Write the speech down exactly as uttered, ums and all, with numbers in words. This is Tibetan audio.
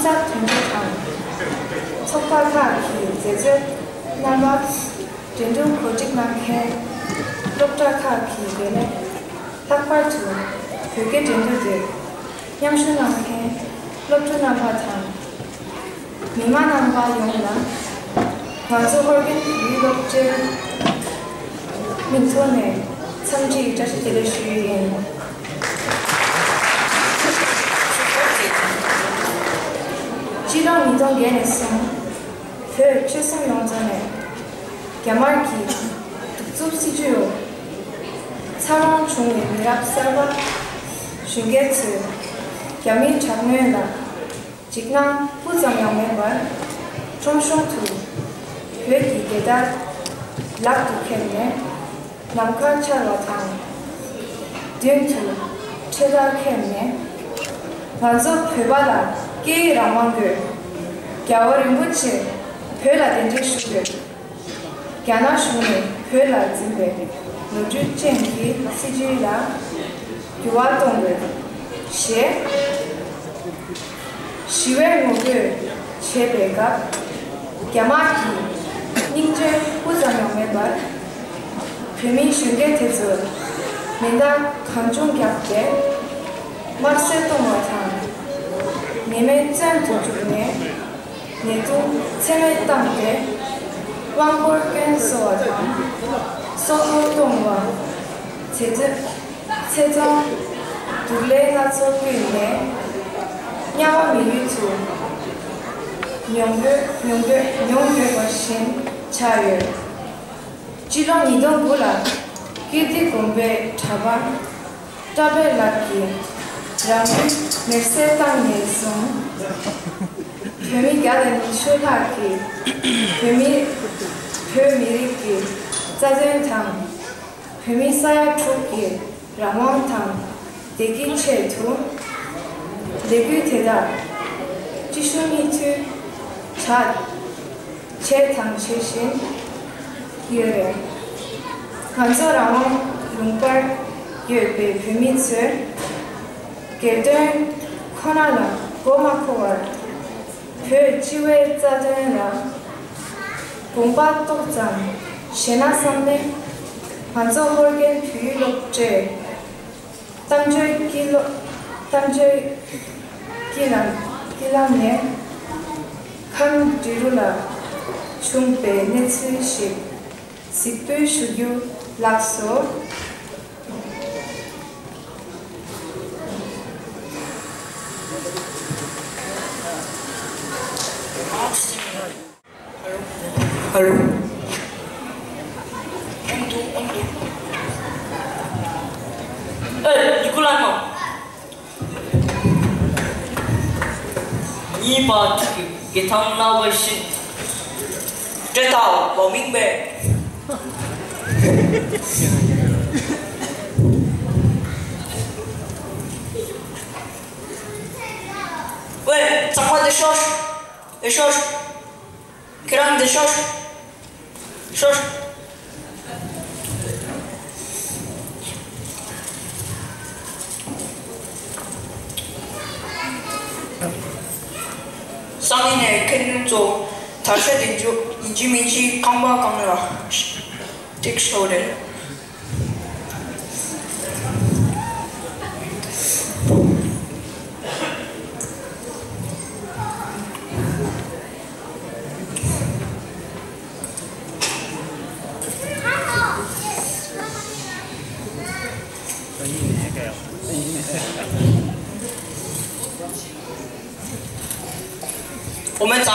ཚབ་དོན་གཅོད་དང་། ཚོགས་པ་ཁག་གི་མཛད་གཙོ་རྣམ་པ། འགྲན་བསྡུར་གོ་སྒྲིག་གནང་མཁན་སློབ་གྲྭ་ཁག་གི་ལས་སྣེ། ལྷག་པར་དུ་བོད་སྐད་འགྲན་བསྡུར་དེར་མཉམ་ཞུགས་གནང་མཁན་སློབ་ཕྲུག་རྣམ་པ་དང་། མི་མང་རྣམ་པ་ཡོངས་ལ་ང་ཚོ་ཧོར་རྒན་བོད་ཡིག་སློབ་གྲྭའི་མིང་ཐོག་ནས་འཚམས་འདྲིའི་བཀྲ་ཤིས་བདེ་ལེགས་ཞུ་ཡི་ཡིན། སྤྱི་ལོ་ཉིས་སྟོང་བརྒྱད་ནས་བཟུང་བོད་ཆོལ་གསུམ་ཡོངས་རྫོགས་ནས་རྒྱ་དམར་གྱི་གདུག་རྩུབ་སྲིད་བྱུས་འོག་འཚར་ལོངས་བྱུང་བའི་མི་རབས་གསར་པ་གཞོན་སྐྱེས་ཚོས་རྒྱ་མིའི་དྲག་གནོན་ལ་འཇིགས་སྣང་སྤུ་ཙམ་ཡང་མེད་པར་ཁྲོམ་གཞུང་དུ་བོད་ཀྱི་རྒྱལ་དར་ལག་ཏུ་ཁྱེར་ནས་ལམ་ཁར་འཕྱར་བ་དང་། མདུན་དུ་འཕྲེད་དར་ཁྱེར་ནས། ང་ཚོ་བོད་པ་ལ་སྐད་ཡིག་རང་དབང་དགོས། རྒྱལ་བ་རིན་པོ་ཆེ་བོད་ལ་གདན་འདྲེན་ཞུ་དགོས། རྒྱ་ནག་གཞུང་ནས་བོད་ལ་འཛིན་པའི་ནོར་འཁྲུལ་ཅན་གྱི་སྲིད་བྱུས་ལ་འགྱུར་བ་གཏོང་དགོས་ཞེས་ཞི་བའི་ངོ་རྒོལ་བྱེད་པའི་སྐབས། རྒྱ་དམར་གྱི་སྙིང་རྗེ་སྤུ་ཙམ་ཡང་མེད་པར། བོད་མི་གཞོན་སྐྱེས་དེ་ཚོར་མེ་མདའ་གང་བྱུང་བརྒྱབ་སྟེ་དམར་གསོད་གཏོང་བ་དང་། ཉེས་མེད་བཙོན་དུ་བཅུག་ནས། ཉེས་རྡུང་ཚད་མེད་བཏང་སྟེ་དབང་བསྐུར་སྐྱོན་བཟོ་བ་དང་། སྲོག་ཐོག་གཏོང་བ། ཚེ་བཙོན། ཚེ་བཙོན། སྡུག་ལས་སྣ་ཚོགས་བསྐུལ་ནས་དམྱལ་བ་མི་ཡུལ་དུ་མྱོང་དགོས་མྱོང་དགོས་མྱོང་དགོས་པ་བཞིན་ཆགས་ཡོད། སྤྱི་ལོ་ཉིས་སྟོང་དགུ་ལ་ཀིརྟི་དགོན་པའི་གྲྭ་པ་བཀྲ་བྷེ་ལགས་ཀྱིས་རང་ལུས་མེར་སྲེག་བཏང་ནས་བཟུང་། བོད་མི་བརྒྱ་དང་ཉི་ཤུ་ལྷག་གིས་བོད་མི་བོད་མི་རིགས་ཀྱི་རྩ་དོན་དང་། བོད་མི་ས་ཡ་དྲུག་གི་རང་དབང་དང་བདེ་སྐྱིད་ཆེད་དུ། ལས་འགུལ་དེ་དག་སྤྱི་ཟུར་གཉིས་མཐུད་བྱ་བྱས་དང་བྱེད་བཞིན་ཡོད་རེད། ང་ཚོ་རང་དབང་ལུང་པར་ཡོད་པའི་བོད་མི་ཚོས་སྒེར་དོན་ཁོ་ན་ལ་མགོ་མ་འཁོར་བར། བོད་སྤྱི་བའི་རྩ་དོན་ལ་དགོངས་པ་ཏོག་ཙམ་བཞེས་ན་བསམ་ནས། ང་ཚོ་ཧོར་རྒན་བོད་ཡིག་སློབ་གྲྭས་གཏམ་བརྗོད་ཀྱི་བློ། གཏམ་བརྗོད་ཀྱི་ལམ། ཀྱི་ལམ་ནས་ཁམས་འབྲི་རུ་ལ་བྱུང་བའི་གནས་ཚུལ་ཞིག་གཟིགས་འབུལ་ཞུ་རྒྱུ་ལགས་སོ། ཨ་རོ། ཨ་རོ། ཨོང་དུ་ཨོང་དུ། ཨེ་ནི་ཀུ་ལ་མོ། གཉིས་པ་གི་གི་ཐང་ལ་བ་ཤི། ཏྲེ་ཏའོ་ལོ་མིང་བེ། ཝེ། ཚང་མ་འདི་ཤོག་འདི་ཤོག་ཁྱེད་རང་འདི་ཤོག་ཤོག་སང་ཉིན་ནས་ཁྱེད་རང་ཚོ་དར་ཤ་འདི་འཇུ་ཡིན་གཅིག་མིན་གཅིག་ཁང་པ་གང་ལ་ཏིག་ཤོ་རེད།我们走。